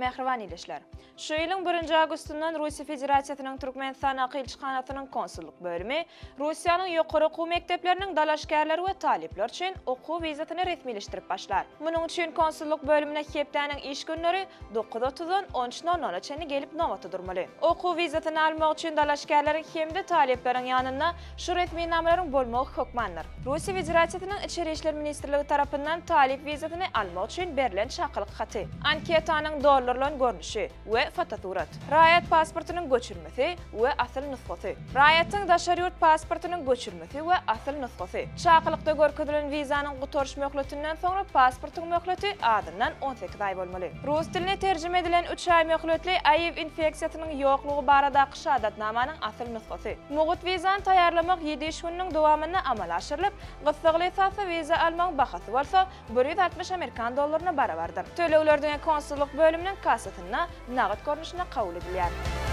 Mähriban ildeşler! Şu ýylyň birinji awgustyndan Russiýa Federasiýasynyň Türkmenistandaky ilçihanasynyň konsullyk bölümi Russiýanyň ýokary okuw mekdepleriniň dalaşgärleri we talyplar üçin okuw wizasyny resmileşdirip başlar. Munuň üçin konsullyk bölümine hepdäniň iş günleri dokuz otuzdan on üç nol nola çenli gelip nobata durmaly. Okuw wizasyny almak üçin dalaşgärleriň hem-de talyplaryň ýanynda şu resminamalaryň bolmagy hökmandyr. Russiýa Federasiýasynyň Içeri işler ministrligi tarapyndan talyp wizasyny almak üçin berlen çakylyk haty. Anketanyň doldurylan görnüşi we fotosurat. Raýat pasportynyň göçürmesi we asyl nusgasy. Raýatyň daşary ýurt pasportynyň göçürmesi we asyl nusgasy. Çakylykda görkezilen wizanyň gutaryş möhletinden soňra pasportyň möhleti azyndan 18 aý bolmaly. Rus diline terjime edilen üç aý möhletli AIW infeksiýasynyň ýoklugy baradaky şahadatnamanyň asyl nusgasy. Mugt wizany taýýarlamak ýedi iş gününiň dowamynda amala aşyrylyp, gyssagly esasda wiza almagyň bahasy bolsa 160 amerikan dollaryna barabardyr. Tölegler diňe konsullyk bölüminiň kassasynda nagt görnüşinde kabul edilýär.